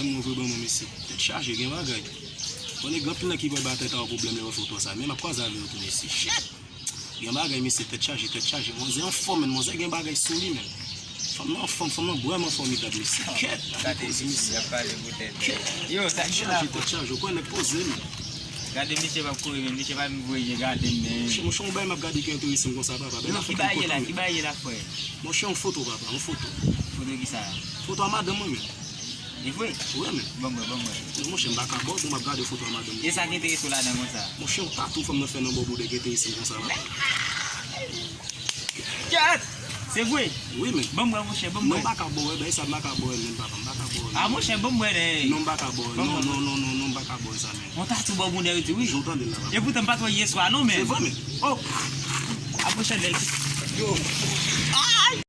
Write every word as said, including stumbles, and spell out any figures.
Mwen vre ban mwen, mesye. Tèt chaje, gen bagay. Bon, nèg anpil nèg ki pral ba tèt a yo pwoblèm lè yo fè w twa sa. Men m ap kwaze avè yo tou, mesye. Shit! Gen bagay, mesye, tèt chaje, tèt chaje. Manzè anfòm, men, manzè gen bagay sou li, men. Fanm nan anfòm, fanm nan vrèman fòmidab, mesye. Kèt, gade poze, mesye. Y ap pale poutèt. Kèt. Yo, sa ki la? Tèt chaje, tèt chaje. Ou kwè nèg poze, men. Gade, misye p ap kouri, men. Misye pa vin voye je gade m, men. Monchè, monchè, yon bagay m ap gade ki enterese m konsa, papa. Yo, ki bagay ye la, ki bagay ye la, frè? Monchè, yon foto, papa, yon foto. Foto ki sa? Foto a madanm mwen, men. E vre? Wi, men. Ban m wè, ban m wè. Non, monchè, m pa ka ba w, bon, m ap gade foto a madanm mwen. E sa ki enterese w ladan konsa? Monchè, yon tatou fanm nan fè nan bò boudè ki enterese m konsa, papa. Kèt! Se vre? Wi, men. Ban m wè, monchè, ban m wè. Non, m pa ka ba w, bagay sa, m pa ka ba w, men, papa, m pa ka ba w. A, monchè, ban m wè, nèg. Non, m pa ka ba w. Ban m wè. Non, non, non, non, non, m pa ka ba w sa, men. Yon tatou bò boudè, wi. Jan w tande la, papa. E poutan, m pa t wè yè swa, non, men. Se vre, men. Oh! A, monchè, nèg. Yo. Ay!